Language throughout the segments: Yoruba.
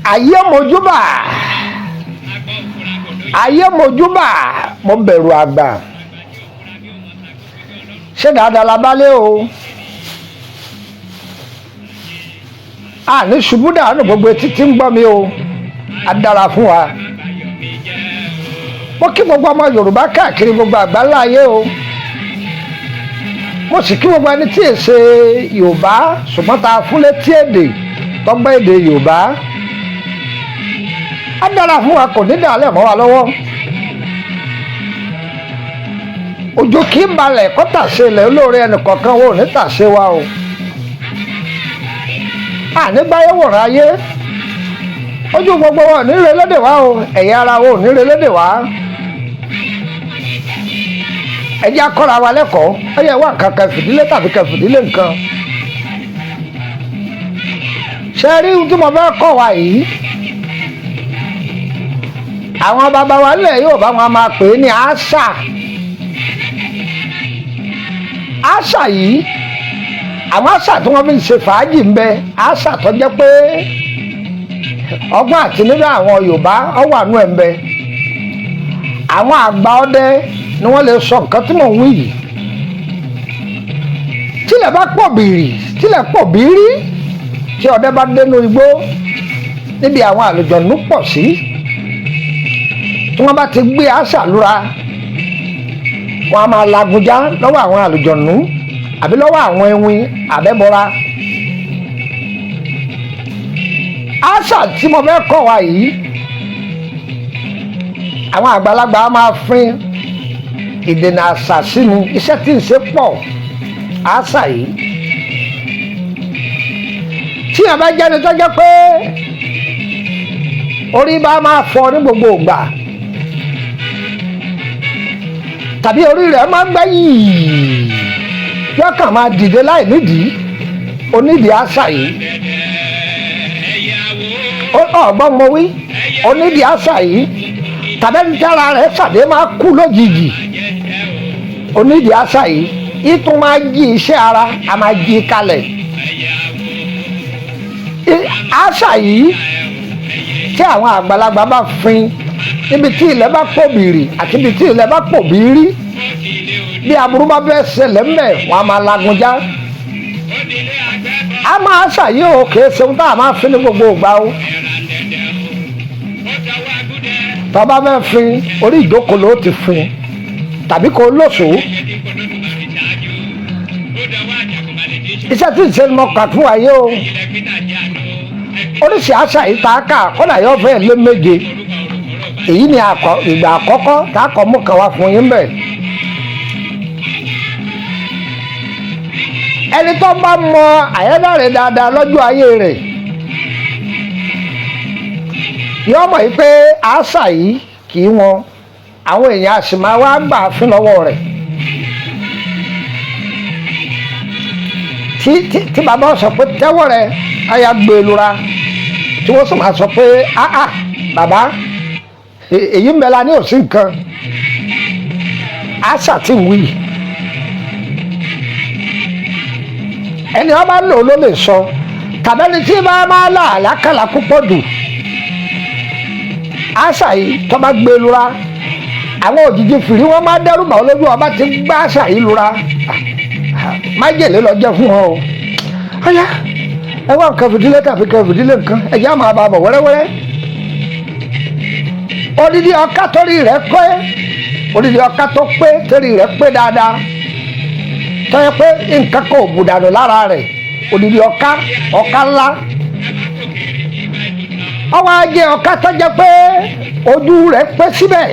Ayé mojúbà, ayé mojúbà, mo bẹ̀rù àgbà. Ṣé dáadáa la bá lé o? Àní ṣubú dànù, gbogbo etí tí ń gbọ́ mi o, á dára fún wa. Mo kí gbogbo ọmọ Yorùbá káàkiri gbogbo àgbáńlá ayé o. Mo sì kí gbogbo ẹni tí è ṣe Yorùbá ṣùgbọ́n tá a fún létí èdè tọ́gbọ́n èdè Yorùbá. Á dára fún wa, kò ní dàálẹ̀ mọ́ wa lọ́wọ́. Òjò kì í balẹ̀ kó tàṣe ilẹ̀ olóore, ẹnìkọ̀ọ̀kan wo ní tàṣe wa o. Ànígbáyé wòrán ayé, ojú gbogbo wa ò ní re lédè wa o, ẹ̀yà ara wa ò ní re lédè wa. Ẹ jẹ́ á kọ́ra wa lẹ́kọ̀ọ́. Ó yẹ wá nǹkan kan fìdílé tàbí kan fìdílé nǹkan. Ṣe rí ohun tí mo fẹ́ kọ́ wa yìí? Àwọn bàbá wa nílẹ̀ yóò bá wọn máa pè é ní àṣà. Àṣà yìí, àwọn àṣà tí wọ́n fi ń ṣe fàájì ń bẹ, àṣà tó jẹ́ pé ọgbọ́n àtinúdá àwọn Yorùbá ó wà nú ẹ̀ ń bẹ. Àwọn àgbà ọdẹ ni wọ́n lè sọ nǹkan tí mò ń wí yìí. Tílẹ̀ bá pọ̀ bìrì, tílẹ̀ pọ̀ bìrì, tí ọdẹ bá dénú igbó níbi àwọn àlùjọ̀nnú pọ̀ sí, tí wọ́n bá ti gbé àṣà lura, wọ́n á máa lagunjá lọ́wọ́ àwọn àlùjọ̀nnú àbí lọ́wọ́ àwọn ẹwin àbẹ́bọra. Àṣà tí mo fẹ́ kọ́ wa yìí, àwọn àgbàlagbà á máa fín ìdènà àṣà sínú iṣẹ́ tí ń ṣe pọ̀. Àṣà yìí, tí a bá jẹ́ni tó jẹ́ pé orí bá máa fọ́ ní gbogbo ìgbà, tàbí orí rẹ̀ máa ń gbẹ́ yìí, yóò kàn máa dìde láì nídìí, onídìí àṣà yìí. Ọgbọ́n mo wí, onídìí àṣà yìí. Tàbí ẹni tí ara rẹ̀ ṣàdé máa kú lójijì, onídìí àṣà yìí. Ìtún máa jí iṣẹ́ ara, a máa jí kalẹ̀. Àṣà yìí, tí àwọn àgbàlagbà bá fin níbi tí ilẹ̀ bá pò bìrì àti ibi tí ilẹ̀ bá pò bìrì, bí aburú bá fẹ́ ṣẹlẹ̀ ńbẹ̀, wọ́n á máa lagunjá. A máa ṣàyè o, kìí ṣe ohun tá a máa fi ní gbogbo ìgbà o. Tó bá fẹ́ fin, orí ìjókòó ló ti fin tàbí kó lóṣòó. Iṣẹ́ tí ń ṣe ni mo kà fún wa yìí o. Oríṣi àṣà yìí tá a kà kọ́dà yóò fẹ́ lé méje. Èyí ni ìgbà àkọ́kọ́ tá a kọ́ mú kan wá fún yín bẹ́ẹ̀. Ẹni tó bá mọ Àyádáre dáadáa lọ́jọ́ ayé rẹ̀ yóò mọ̀ yìí pé àṣà yìí kì í wọn àwọn èèyàn a sì máa wá gbà fún lọ́wọ́ rẹ̀. Tí bàbá sọ pé tẹ́wọ́ rẹ̀ àyà gbé lura, tí wọ́n sì máa sọ pé áá bàbá, èyí ń bẹ la ní òsín nǹkan. Àṣà tí ń wí, ẹni wọn bá lò ló lè sọ, tàbí ẹni tí bá máa là àlákàlà púpọ̀ jù, àṣà yìí tó bá gbé lura, àwọn òjijì fìrí wọn máa dẹ́rù bà ọ́ lójú. Ọba ti gbá àṣà yìí lura, májèlé lọ jẹ́ fún wọn o. Ọ̀yá, ẹ wá nǹkan fìdílé tàbí nǹkan fìdílé nǹkan, ẹ jẹ́ àmọ́ àbàbọ̀ wẹ́rẹ́wẹ́rẹ́. Odidi ọ̀ka torí rẹ̀ pé, odidi ọ̀ka tó pé torí rẹ̀ pé dáadáa, tó yẹ pé nǹkan kò bùdànù lára rẹ̀, odidi ọ̀ka, ọ̀ka ńlá, ọwọ́ ajé ọ̀ka tó jẹ́ pé ojú rẹ̀ pé síbẹ̀.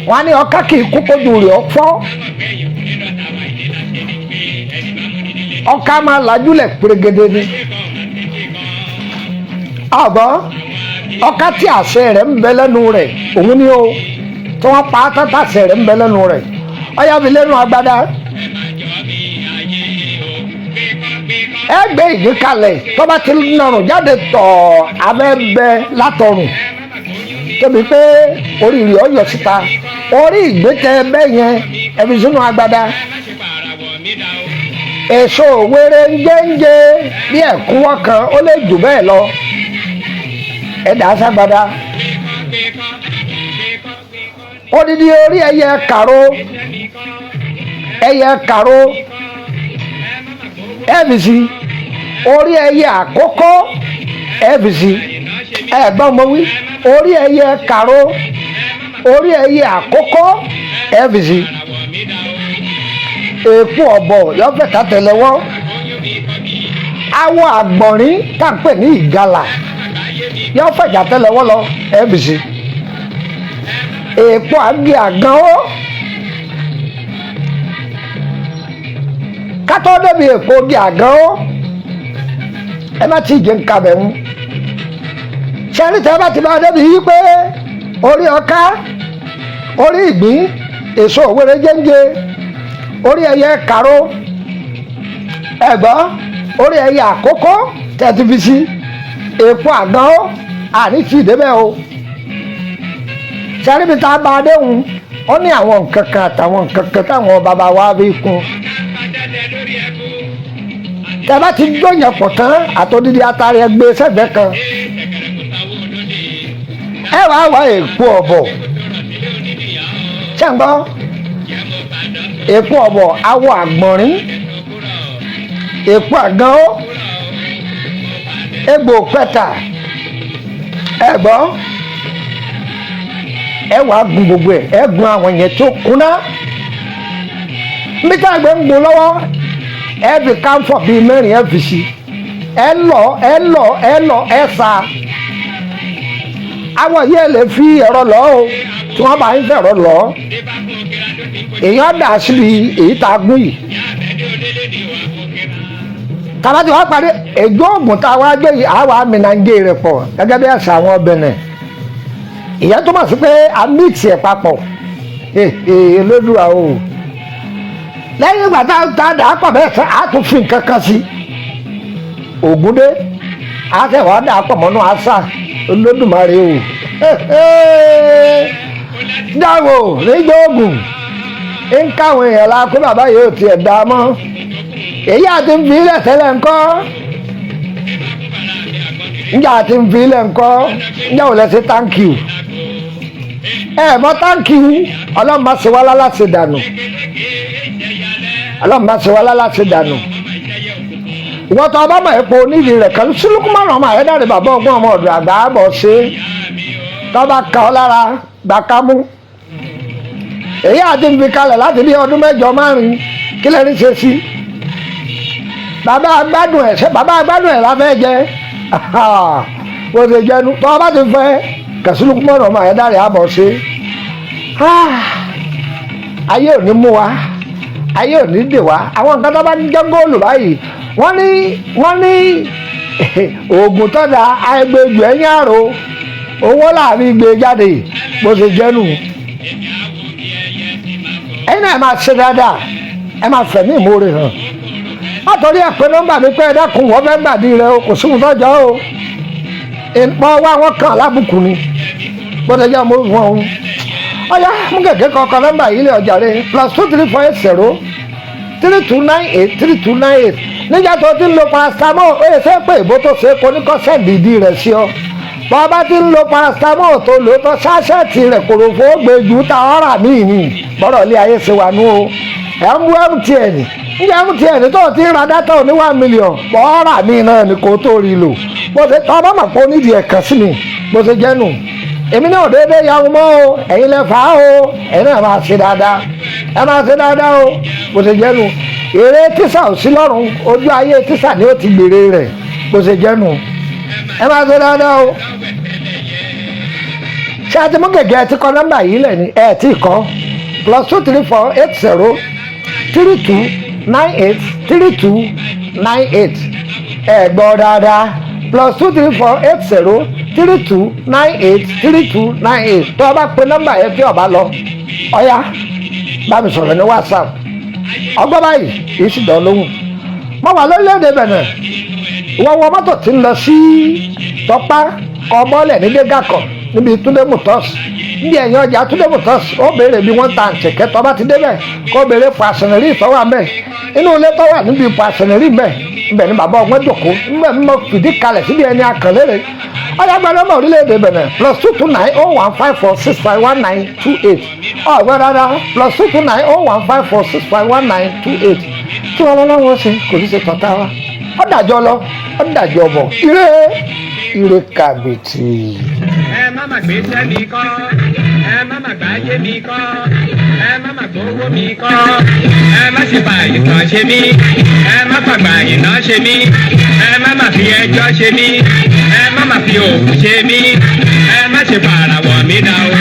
Wọ́n á ní ọ̀ka kì í kú kójú rẹ̀ fọ́. Ọ̀ka máa lajúlẹ̀ pérégedé ni. Ọ̀gbọ́n ọ̀ka tí àṣẹ rẹ̀ ń bẹ lẹ́nu rẹ̀, òun ni o, tí wọ́n pa á tán tàṣẹ rẹ̀ ń bẹ lẹ́nu rẹ̀, ọ̀yá fi lẹ́nu agbada. Ẹ gbé ìgbé kalẹ̀, tó bá ti nọrùn jáde tọ̀, abẹ́ bẹ látọrùn tóbi pé orí rẹ̀ ọ̀yọ́ síta. Orí ìgbé tẹ bẹ́ yẹn, ẹ fi sínú agbada. Èso wéré ń jẹ́ńjẹ́ bí ẹ̀kúnwọ́ kan, ó lè jù bẹ́ẹ̀ lọ. Ẹ dà á ságbada. Odidi orí ẹyẹ kàró, ẹyẹ kàró, ẹ fi sí. Orí ẹyẹ àkọ́kọ́, ẹ fi sí. Ẹ gbọ́n mo wí, orí ẹyẹ kàró, orí ẹyẹ àkọ́kọ́, ẹ fi sí. Èèpo ọ̀bọ̀ yọ̀fẹ̀ tàtẹ̀lẹ́wọ́. Awọ àgbọ̀nrín tá à ń pè ní ìgalà yọ̀fẹ̀ jàtẹ̀lẹ́wọ́ lọ, ẹ fi sí. Èèpo àgbẹ̀ àgàn ó kátó débi èèpo igi àgàn ó, ẹ má ti jẹ́ nǹkan bẹ̀ ń sẹ́ni tẹ́ bá ti bá débi yí pé orí ọká, orí ìgbín, èso òwéré jẹ́ńjẹ, orí ẹyẹ kàró, ẹ̀gbọ́n, orí ẹyẹ àkókò tẹ́ ti fi sí, èèpo àgàn ó, àní tí ì débẹ̀ o. Sẹ́ni bí tá a bá a déhùn, ó ní àwọn nǹkan kan àtàwọn nǹkan kan táwọn bàbá wa fi kún. Tẹ́ bá ti jóyàn pọ̀ tán, àtòdìdí atari ẹgbẹ́ sẹ́gbẹ́ kan, ẹ wàá wá èèpo ọ̀bọ̀. Ṣàǹgbọ́, èèpo ọ̀bọ̀, awọ àgbọ̀nrín, èèpo àgàn ó, egbò pẹ́ta, ẹ̀gbọ́n, ẹ wàá gun gbogbo ẹ, ẹ gun àwọn yẹn tó kúnná. Níta ẹgbẹ́ ń gun lọ́wọ́, ẹ fi káńfọ̀ bíi mẹ́rin, ẹ fi sí, ẹ lọ, ẹ lọ, ẹ lọ, ẹ sa. Àwọn yìí, ẹ lè fi ẹ̀rọ lọ o. Tí wọ́n bá ń fẹ̀rọ lọ, èèyàn dà síbi èyí tá a gún yìí. Tàbá tí wàá parí èjò oògùn tá a wá gbé yìí, àwa mìnàjẹ rẹ̀ pọ̀ gẹ́gẹ́ bí àṣà àwọn Benin. Ìyẹn tó mọ̀ sí pé a mix ẹ̀ papọ̀. Olódùà o. Lẹ́yìn ìgbà tá a dà á pọ̀ bẹ́ẹ̀ sẹ́, a tún fi nǹkan kan sí ògúndé, a sẹ̀ wá dà á pọ̀ mọ́nú àṣà. Olódùmarè o. Dáwò nígbà oògùn ń káwọn èèyàn la kó bàbá yìí ò tiẹ̀ dá mọ́. Èyí àti ń fi ilẹ̀ tẹ́lẹ̀ ńkọ́? Ǹjẹ́ àti ń fi ilẹ̀ ńkọ́? Ǹjẹ́ ò lẹ ṣe thank you? Ẹ mọ thank you. Ọlọ́run má ṣe wá láláṣẹ dànù. Ọlọ́run má ṣe wá láláṣẹ dànù. Ìwọ́n tó ọba mọ̀ epo onídìí rẹ̀ kan sílùkùmọ̀ràn ọmọ àyẹ́dàrí bàbá ọgbọ́n ọmọ ọ̀dọ̀ àgbà àbọ̀ ṣe tọ́ba ka ọ lára gbà kámú. Èyí àti ń fi kalẹ̀ láti bí ọdún 8 márùn-ún, kí lẹ́ni ṣe sí bàbá agbádùn ẹ̀? Ṣe bàbá agbádùn ẹ̀ la fẹ́ jẹ? Bó ṣe jẹnu tọ́ bá ti fẹ́ kẹsílùkùmọ̀ràn ọmọ àyẹ́dàrí àbọ̀ ṣe. Ayé ò ní mú wa, ayé ò ní dè wá. Àwọn nǹkan tó bá ń jẹ́ góòlù báyìí, wọ́n ní oògùn tó da àìgbèjù ẹ̀yìn àrò owó láàrin gbé jáde. Bó ṣe jẹ́nu, ẹ̀yin náà, ẹ máa ṣe dáadáa, ẹ máa fẹ̀mí ìmoore hàn. Látọ̀rí ẹ̀ pé nọ́mbà mi pé ẹ dákun, wọ́n fẹ́ gbàdí rẹ o, kò síhun tọ́jọ́ o. Ìpọ́n wá wọn kàn lábùkù ni. Bó ṣe jẹ́ mo fún ọ. Ọ̀yá, mú kẹ̀kẹ́ kọ̀ọ̀kan nọ́mbà yìí lé ọjà rẹ: +234 80 3298 3298. Níjà tó ti ń lo paracetamol, ó yẹ sẹ́ pé ìbò tó ṣe é kó ní kọ́ send ìdí rẹ̀ sí ọ. Bọ́ bá ti ń lo paracetamol tó lò tó sachet rẹ̀, kòròfó gbé ju ta ọ̀rà míì ní bọ́rọ̀ ilé ayé ṣe wà nú o. Ẹ̀ ń bú MTN. Níjà MTN tó ti ń ra data ní 1 million, bọ́ ọ̀rà míì náà ni kò tó rí lò. Bó ṣe tọ́ bá mà pọ̀ nídìí ẹ̀ kàn sí mi. Bó ṣe jẹ́ nù. Èmi náà déédéé yàwó mọ́ o. Ẹ̀yin lẹ fà á o. Ẹ̀yin náà máa ṣe dáadáa, ẹ máa ṣe dáadáa o. Bó ṣe jẹ́ nù. Èrè tíṣà ò sí lọ́rùn, ojú ayé tíṣà ni ó ti gbèrè rẹ̀. Bó ṣe jẹ́ nù. Ẹ máa ṣe dáadáa o. Ṣé a ti mú gègé? Ẹ ti kọ nọ́mbà yìí lẹ̀ ní ẹ tí kọ: +234 80 3298 3298. Ẹ gbọ́ dáadáa: +234 80 3298 3298. Tó o bá pe nọ́mbà yẹn tí o bá lọ, ọ̀ya, bá mi sọ̀rọ̀ ní WhatsApp. Ọgbọ́n báyìí kì í sì dán lóhùn. Mo wà lórílẹ̀‐èdè Benin. Wọ́n wọ mọ́tò tí ń lọ sí Tọ́pá, kọ́ bọ́ọ̀lẹ̀ ní Dégàkọ̀, níbi Túndé Motors, níbi ẹ̀yìn ọjà Túndé Motors. Ó béèrè bí wọ́n ta àǹtẹ̀kẹ́. Tọ́ bá ti débẹ̀, kó béèrè pàṣẹnìrì ìtọ́wà mẹ́ inú ilé tó wà níbi pàṣẹnìrì mẹ́. Ibẹ̀ ni bàbá ọgbọ́n jòkó. Níbẹ̀ ni mo fìdí kalẹ̀ síbi ẹni akànlérè. Ọ̀yàgbà nọ́mbà orílẹ̀-èdè Benin, +229 01 54 65 19 28. Ọ̀gbọ́n dáadáa, +229 01 54 65 19 28. Tí wọn lọ́wọ́ ṣe kò ní ṣe tọ́ta wa. Ọ̀dàjọ́ lọ, ọ̀dàjọ́ bọ̀, ire ire kàbìtì. Ẹ má má gbé sẹ́ mi kọ́, ẹ má má gbájé mi kọ́, ẹ má má gbowó mi kọ́, ẹ má sì fa ìtàn ṣe mí, ẹ má fàgbà ìná ṣe mí, ẹ má má fi ẹjọ́ ṣe mí, ẹ má má fi òkú ṣe mí, ẹ má ṣe fàràwọ̀ mi dá o.